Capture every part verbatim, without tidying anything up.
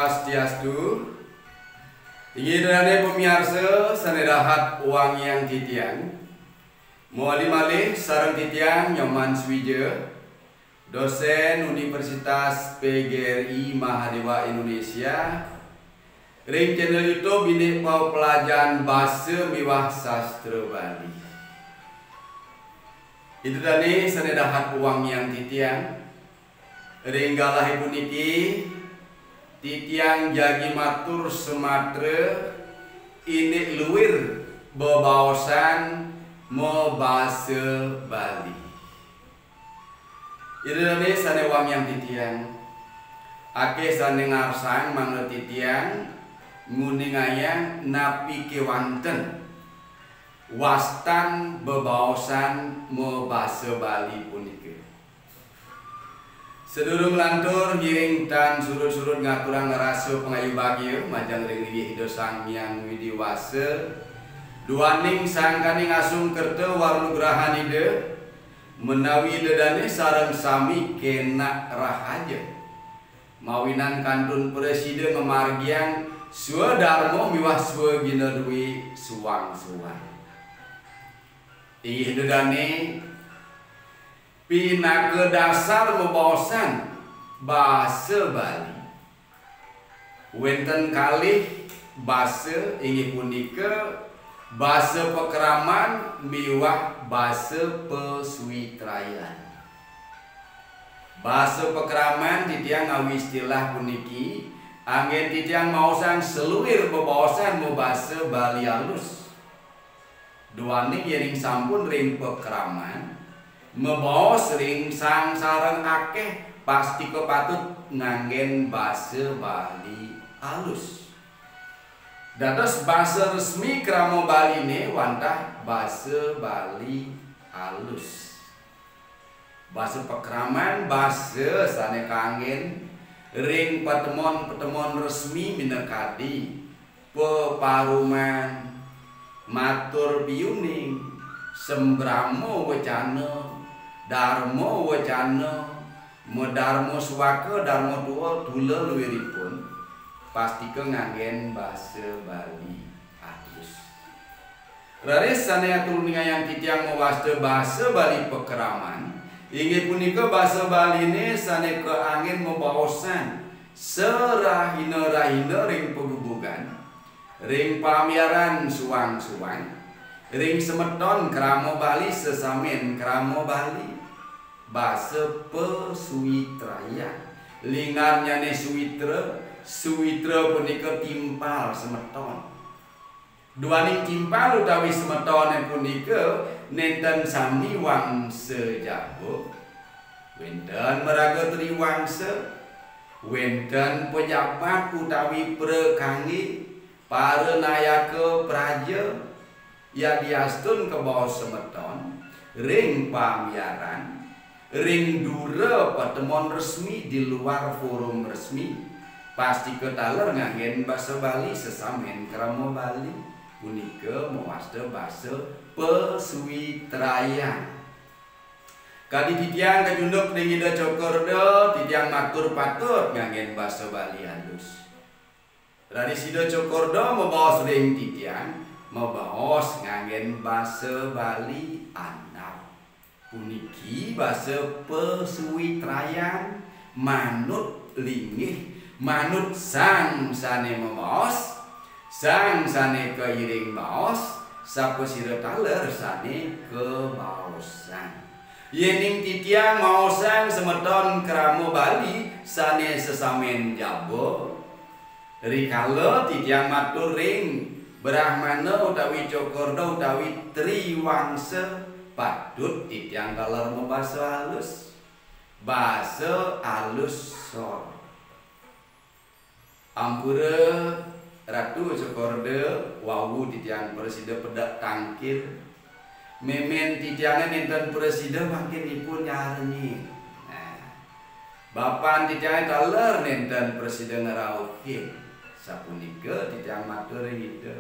Swastiastu. Inggih ida dané pamiarsa sané dahat wangiang titiang. Mawali malih sareng titiang Nyoman Suwija, dosén Universitas P G R I Mahadéwa Indonesia, ring channel YouTube indik pepelajahan basa miwah sastra Bali. Ida dané sané dahat wangiang titiang, ring galahé puniki, titiang jagi matur samatra indik luir bebaosan mabasa Bali. Ida dané sané wangiang titiang, akéh sané ngarsang mangda titiang nguningayang napi kéwanten wastan bebaosan mabasa Bali punika. Sadurung lantur, ngiring tan surud-surud ngaturang rasa pangayu bagia majeng ring linggih Ida Sang Hyang Widhi Wasa, duaning sangkaning asung kerta wanugrahan Ida, menawi Ida dané sareng sami kénak rahaja, mawinan kantun prasida ngamargiang swadarma miwah swagina dwi suang-suang. Inggih ida dané pinaka dasar mabaosan basa Bali. Wénten kalih basa, inggih punika basa pakraman miwah basa pasuitrayan. Basa pakraman titiang ngawi istilah puniki anggén titiang maosang saluir bebaosan mabasa Bali alus. Duaning yéning sampun ring pakraman, mabaos ring sang sareng akéh, pastika patut nganggén basa Bali alus. Dados basa resmi krama Baliné wantah basa Bali alus. Basa pakraman, basa sané kanggén ring patemon-patemon resmi minakadi peparuman, matur piuning, sembrama wecana, darma wecana, madarma suaka, darma tua, tula luiripun, pastika nganggén basa Bali alus. Raris sané atur ningayang titiang mawasta basa Bali pakraman, inggih punika basa Baliné sané kaanggén mabaosan sarahina-rahina ring pagebugan, ring pamiaran suang-suang, ring semeton krama Bali, sesamén krama Bali. Basa pasuitrayan. Lingannyané suitra, suitra punika timpal semeton. Duaning timpal utawi semetoné punika nénten sami wangsa jaba, wénten maraga triwangsa, wénten pejabat utawi prakanggé, paranayaka praja, yadiastun kabaos semeton ring pamiaran, ring dura patemon resmi di luar forum resmi, pastika taler nganggén basa Bali sesamén krama Bali, punika mawasta basa pasuitrayan. Kadi titiang kacunduk ring Ida Cokorda, titiang matur patut nganggén basa Bali alus. Raris Ida Cokorda mabaos ring titiang, mabaos nganggén basa Bali andap. Puniki basa pasuitrayan manut linggih, manut sang sané mabaos, sang sané kairing baos, sapasira taler sané kabaosang. Yéning titiang maosang semeton krama Bali sané sesamén jaba, rikala titiang matur ring Brahmana utawi Cokorda utawi Triwangsa, patut titiang taler mabasa alus. Basa alus sor. Ampura Ratu Cokorda, wau titiang prasida pedek tangkil. Mémén titiangé nénten prasida mangkin ipun nyarengin. Nah, bapan titiangé taler nénten prasida ngrauhin. Sapunika titiang matur ring Ida.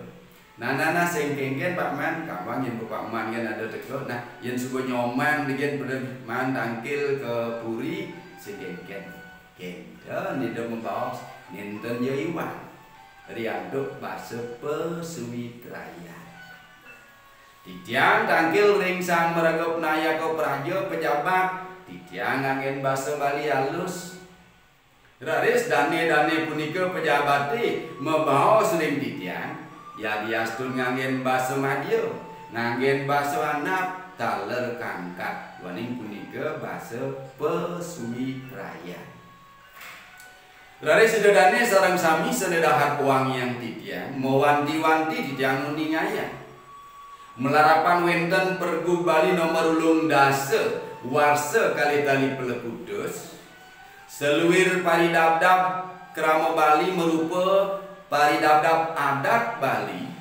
Nah, nah, nah, sing kénkén, Pak Man, kapan yén Pak Man kan ada teka. Nah, yén suba Nyoman dikén pada Man tangkil ka puri, sing kénkén. Kénten Ida mabaos nénten ja iwang ri antuk basa pasuitrayan. Titiang tangkil ring sang maraga panayaka praja pejabat, titiang nganggén basa Bali alus. Raris dané-dané punika pejabaté mabaos ring titiang, yadiastun nganggén basa madya, nganggén basa andap, taler kangkat, duaning punika basa pasuitrayan. Raris Ida dané sareng sami sané dahat wangiang titiang, mawanti-wanti titiang nguningayang. Malarapan wénten Pergub Bali nomor ulung dasa, warsa kalih tali pelekutus, saluir paridabdab krama Bali marupa paridabdab adat Bali,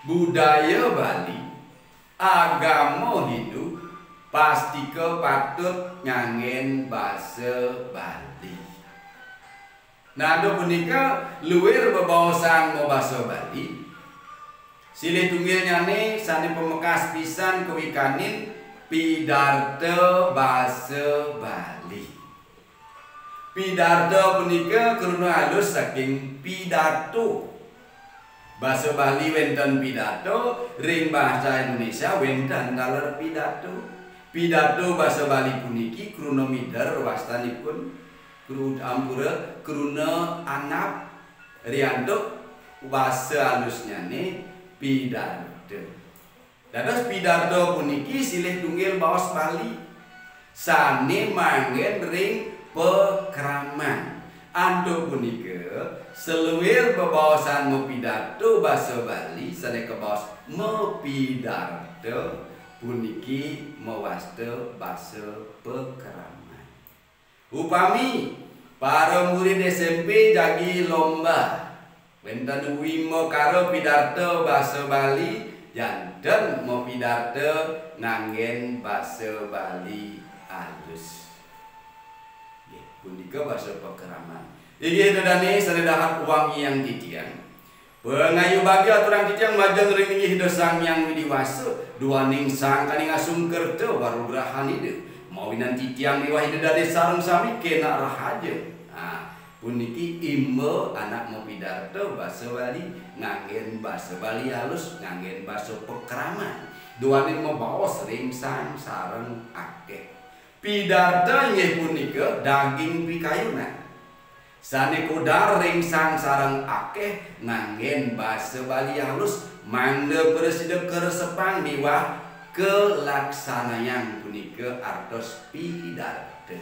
budaya Bali, agama Hindu, pastika patut nganggén basa Bali. Nah, antuk punika luir bebaosan mabasa Bali. Silih tunggilnyané sané pamekas pisan kawikanin pidarta basa Bali. Pidarta punika kruna alus saking pidato. Basa Bali wénten pidato, ring basa Indonesia wénten taler pidato. Pidato basa Bali puniki kruna mider wastanipun, kru-, ampura, kruna andap, ri antuk basa alusnyané pidarta. Dados pidarta puniki silih tunggil baos Bali sané manggén ring pakraman. Antuk punika, saluir bebaosan mapidarta basa Bali sané kabaos mapidarta puniki mawasta basa pakraman. Upami para murid S M P jagi lomba, wénten wimbakara pidarta basa Bali, janten mapidarta nganggén basa Bali alus. Nggih, punika basa pakraman. Inggih Ida dané sané dahat wangiang titiang. Pangayu bagia aturang titiang majeng ring linggih Ida Sang Hyang Widhi Wasa, duaning sangkaning asung kerta warugrahan Ida. Mawinan titiang miwah Ida dané sareng sami kénak rahaja. Nah, puniki imba anak mapidarta basa Bali, nganggén basa Bali alus, nganggén basa pakraman. Duaning mabaos ring sang sareng akéh. Pidarta inggih punika daging pikayunan. Sané kodar ring sang sareng akéh nganggén basa Bali alus, mangda prasida karesepang miwah kalaksanayang punika artos pidarta.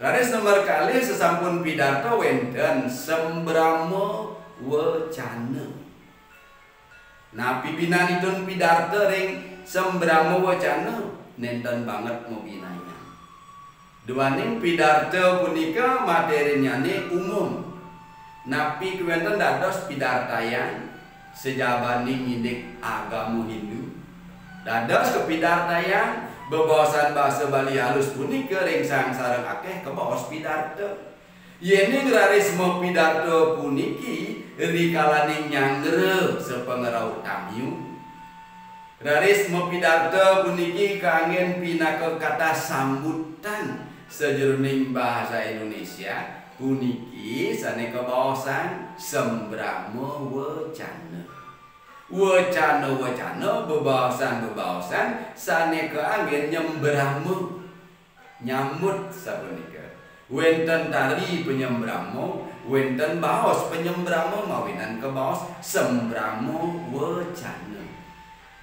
Raris nomor kalih, sasampun pidarta wénten sambrama wacana. Napi binanipun pidarta ring sambrama wacana? Nénten banget mabinayang. Duaning pidarta punika materinnyané umum. Napi kéwénten dados pidartayang sajabaning indik agama Hindu? Dados kapidartayang bebaosan basa Bali alus punika ring sang sareng akéh kabaos pidarta. Yéning raris mapidarta puniki rikalaning nyanggra sapangrauh tamiu, raris mapidarta puniki kanggén pinaka kata sambutan sajeroning basa Indonesia, puniki sané kabaosan sambrama wacana. Wacana-wacana, bebaosan-bebaosan sané kaanggén nyambrama. Nyambut sapunika. Wénten tari panyambrama, wénten baos panyambrama mawinan kabaos sambrama wacana.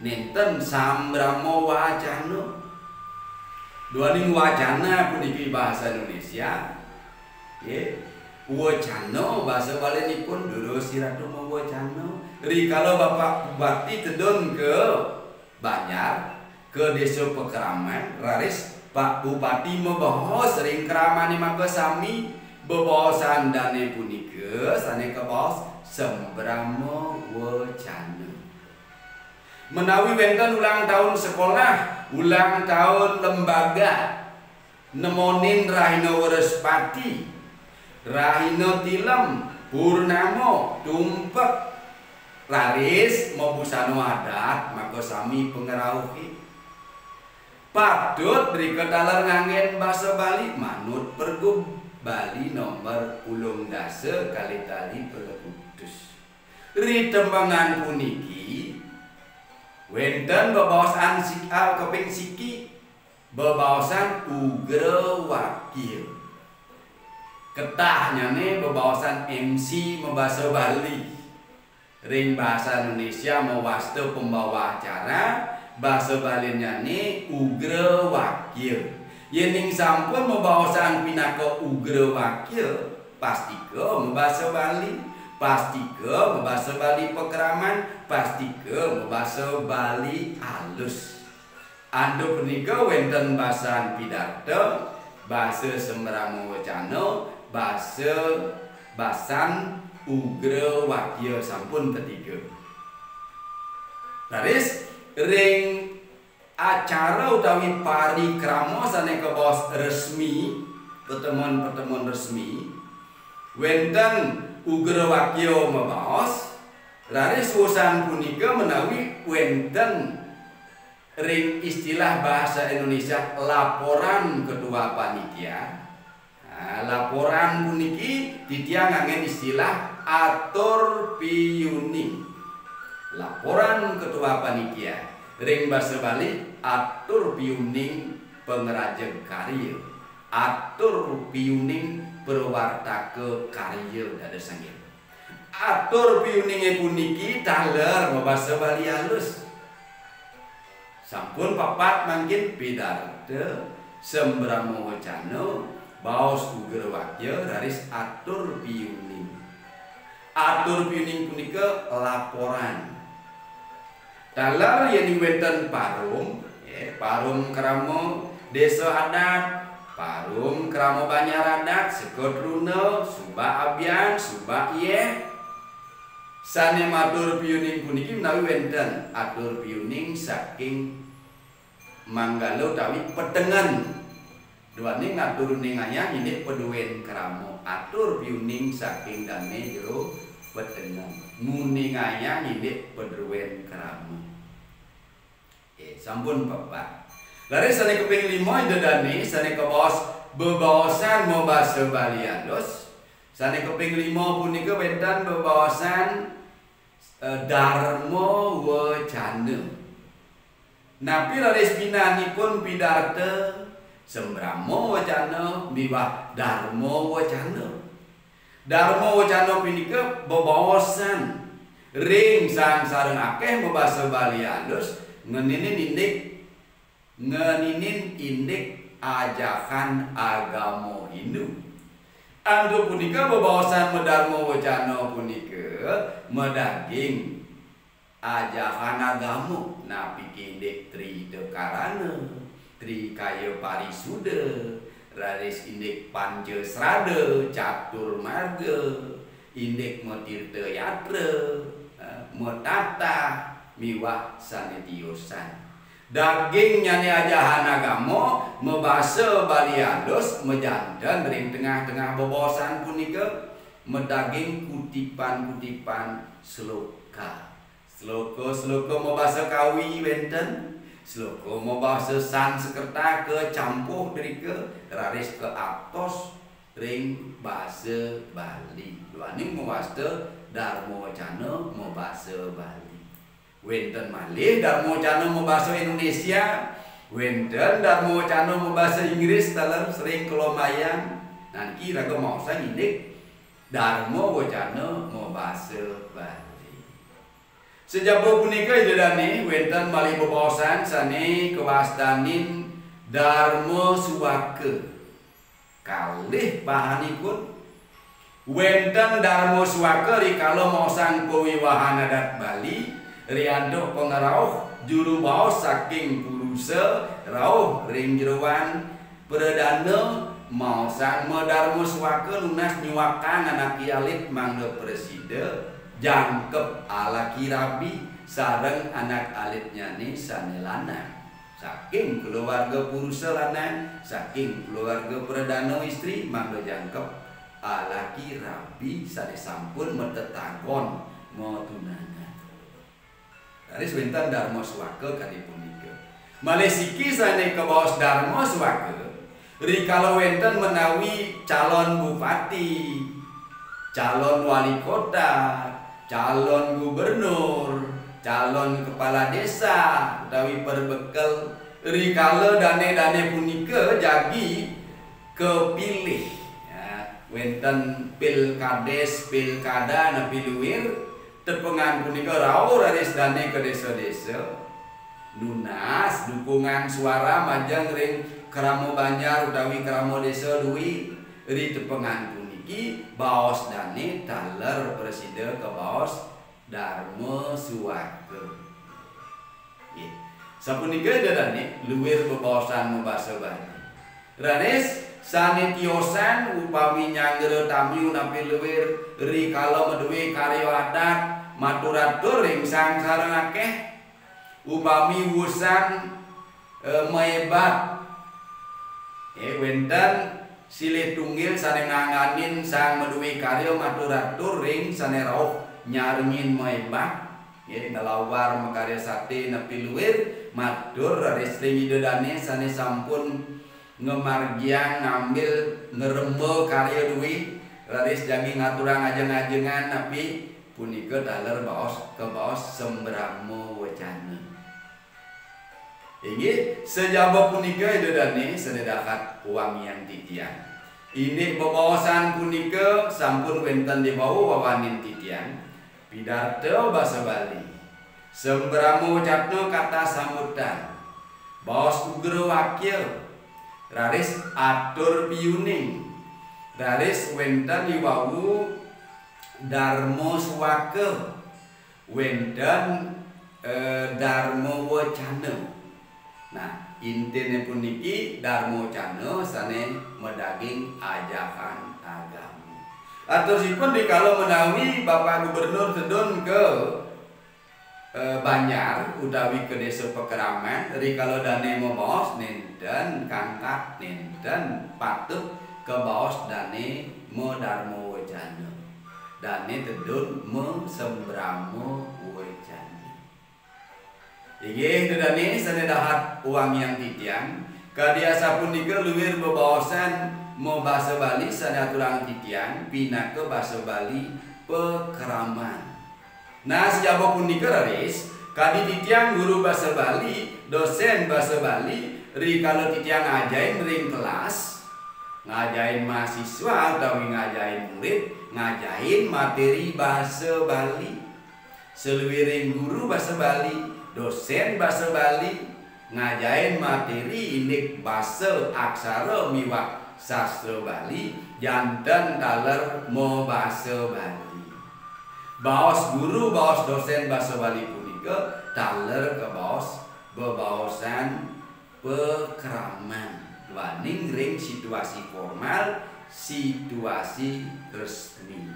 Nénten sambrama wacana. Duaning wacana puniki basa Indonesia. Nggih. Wacana basa Balinipun durus iratu mawacana. Rikala Bapak Bupati tedun ka Banjar, ka désa pakraman, raris Pak Bupati mabaos ring kramané makasami, bebaosan dané punika sané kabaos sambrama wacana. Menawi wénten ulang taun sekolah, ulang taun lembaga, nemonin rahina Wrespati, rahina Tilem, Purnama, Tumpek, raris mabusana adat, makasami pangrauhé. Patut drika taler nganggén basa Bali manut pergub Bali nomor ulung dasa kalih tali pelekutus. Ri tembangan puniki wénten bebaosan sik-, ah, kaping siki, bebaosan ugra wakya. Ketahnyané bebaosan M C mabasa Bali. Ring basa Indonesia mawasta pembawa acara, basa Balinnyané ugra wakya. Yéning sampun mabaosan pinaka ugra wakya, pastika mabasa Bali, pastika mabasa Bali pakraman, pastika mabasa Bali alus. Antuk punika wénten basan pidarta, basa sembrama wacana, basa, basan ugra wakya sampun tetiga. Raris ring acara utawi parikrama sané kabaos resmi, pertemuan-pertemuan resmi, wénten ugra wakya mabaos, raris wusan punika menawi wénten ring istilah bahasa Indonesia laporan ketua panitia. Nah, laporan puniki titiang nganggén istilah atur piuning. Laporan ketua panitia. Ring basa Bali, atur piuning pangrajeg karya. Atur piuning prawartaka karya dados anggén. Atur piuningé puniki taler mabasa Bali alus. Sampun papat mangkin pidarta, sembrama wacana, baos ugra wakya, raris atur piuning. Atur piuning punika laporan. Taler yéning wénten parum, nggih, parum krama désa adat, parum krama banjar adat, seka truna, subak abian, subak yéh. Sané matur piuning puniki menawi wénten atur piuning saking manggala utawi petengen. Duaning atur nguningayang indik paduén krama, atur piuning saking dané jero petengen. Nguningayang indik paduén krama. Nggih, sampun papat. Raris sané kaping lima, Ida Dané, sané kabaos bebaosan mabasa Bali alus. Sané kaping lima punika wénten bebaosan, eh, darma wacana. Napi raris binanipun pidarta, sembrama wacana miwah darma wacana. Darma wacana punika bebaosan ring sang sareng akéh mabasa Bali alus, ngeninin indik, ngeninin indik ajahan agama Hindu. Antuk punika bebaosan madarma wacana punika madaging ajahan agama, napi indik Tri Hita Karana, Tri Kaya Parisuda, raris indik Panca Srada, Catur Marga, indik Matirta Yatra, eh, Matatah, miwah sané tiosan. Daging nyané ajahan agama, mabasa Bali alus, majanten ring tengah-tengah bebaosan punika, madaging kutipan-kutipan sloka. Sloka-sloka mabasa Kawi wénten, sloka mabasa Sanskerta kacampuh drika, raris kaaptos ring basa Bali. Duaning mawasta darma wacana mabasa Bali. Wénten malih darma wacana mabasa Indonesia, wénten darma wacana mabasa Inggris, taler sering kalombayang. Nah, niki raga maosang indik darma wacana mabasa Bali. Sajaba punika, Ida Dané, wénten malih bebaosan sané kawastanin darma suaka. Kalih pahanipun, wénten darma suaka rikala maosang pawiwahan adat Bali, riantuk pangrauh juru baos saking purusa rauh ring jeroan pradana, maosang madarma suaka nunas nyuakang anaké alit mangda prasida jangkep alaki rabi sareng anak alitnyané sané lanang. Saking kulawarga purusa lanang, saking kulawarga pradana istri mangda jangkep alaki rabi sané sampun matetagon matunangan. Raris wénten darma suaka kadi punika. Malih siki sané kabaos darma suaka, Rikala wénten menawi calon bupati, calon wali kota, calon gubernur, calon kepala desa utawi perbekel, rikala dané-dané punika jagi kepilih, ya, wénten pilkades, pilkada napi luir, tepengan punika rauh raris dané ka désa-désa. Nunas dukungan suara majeng ring krama banjar utawi krama désa duwé, ri tepengan puniki baos dané taler prasida kabaos Darma Suaka. Nggih. Sapunika Ida dané luir bebaosan mabasa Bali. Raris sané tiosan upami nyanggra tamiu napi luir rikala madué karya adat matur-atur ring sang sareng akéh. Upami wusan, eh, maebat. Eh, wénten silih tunggil sané ngangganin sang madué karya matur-atur ring sané rauh nyarengin maebat. Nggih, ngelawar makarya saté napi luir, matur raris ring Ida dané sané sampun ngamargiang ngambil ngremba karya duwé, raris jagi ngaturang ajeng-ajengan napi punika taler baos kabaos sambrama wacana. Inggih, sajaba punika Ida dané sané dahat wangiang titiang. Indik bebaosan punika sampun wénten diwawu wawanin titiang. Pidarta basa Bali. Sambrama wacana kata sambutan. Baos ugra wakya. Raris atur piuning. Raris wénten diwawu Darma Suaka. Wénten, eh, Darma Wacana. Nah, intiné puniki Darma Wacana sané madaging ajahan agama. Atusipun rikala menawi Bapak Gubernur tedun ka, eh, banjar utawi ka désa pakraman, rikala dané mabaos nénten kangkat, nénten patut kabaos dané madarma wacana. Dané tedun masambrama wacana. Inggih, Ida dané sané dahat wangiang titiang. Kadi asapunika luir bebaosan mabasa Bali sané aturang titiang pinaka basa Bali pakraman. Nah, sajaba punika raris, kadi titiang guru basa Bali, dosén basa Bali, rikala titiang ngajahin ring kelas, ngajahin mahasiswa utawi ngajahin murid, ngajahin materi basa Bali. Saluiring guru basa Bali, dosén basa Bali, ngajahin materi indik basa, aksara miwah sastra Bali, janten taler mabasa Bali. Baos guru, baos dosén basa Bali punika taler kabaos bebaosan pakraman duaning ring situasi formal, situasi resmi.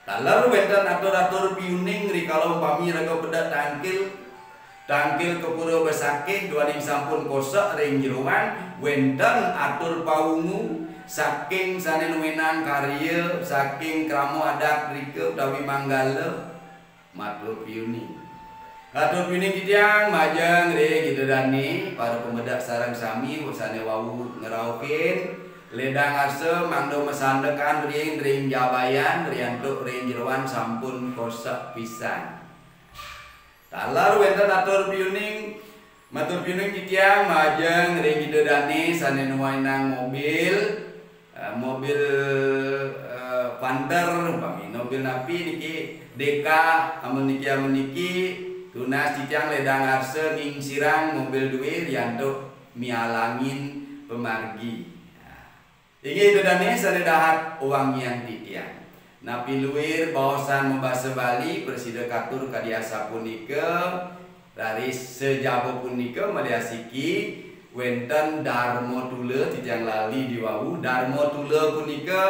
Taler wénten atur-atur piuning rikala umpami raga pedek tangkil, tangkil ka pura besakih duaning sampun kosek ring jeroan, wénten atur paungu saking sané nuénang karya, saking krama adat rika utawi manggala, matur piuning. Atur piuning titiang majeng ring Ida dané, para pamedek sareng sami sané wau ngrauhin, ledang arsa mangda masandekan riin ring jabayan, riantuk ring jeroan sampun kosek pisan. Taler wénten atur piuning, matur piuning titiang majeng ring Ida dané sané nuénang mobil, eh, mobil, eh, Panther, umpami mobil napi niki, D K, amun niki, amun niki, tunas titiang ledang arsa ngingsirang mobil duwé riantuk mialangin pamargi. Nah, inggih Ida dané sané dahat wangiang titiang. Napi luir baosan mabasa Bali, prasida katur kadi asapunika, raris sajaba punika malih asiki wénten Darma Tula, titiang lali diwawu. Darma Tula punika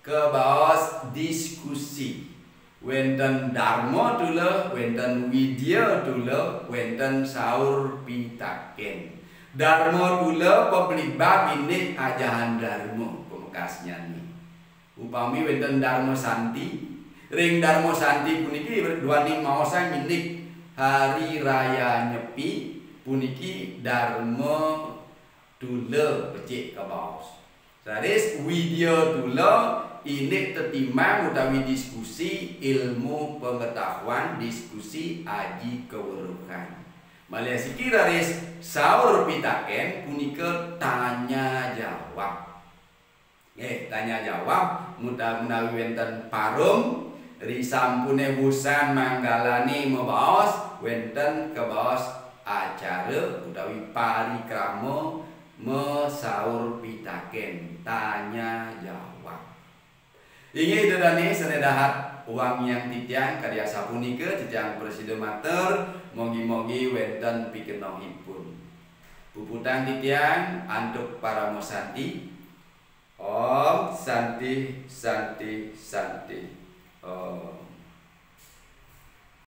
kabaos diskusi. Wénten Darma Tula, wénten Widya Tula, wénten saur pitakén. Darma Tula paplibab indik ajahan darma pamekasnyané. Upami wénten Darma Santi, ring Darma Santi puniki duaning maosang indik Hari Raya Nyepi, puniki darma Tula becik kabaos. Raris widya tula indik tetimbangan utawi diskusi ilmu pengetahuan, diskusi aji kaweruhan. Malih asiki raris saur pitaken punika tanya jawab. Nggih, tanya jawab muta-, menawi wenten parum, risampune wusan manggalane mabaos, wenten kabaos acara utawi parikrama masaur pitaken, tanya jawab. Inggih Ida dane sane dahat wangiang titiang kadi asapunika titiang prasida matur, mogi-mogi wenten pikenohipun. Puputang titiang antuk parama santi. Om Santi, Santi, Santi. Om.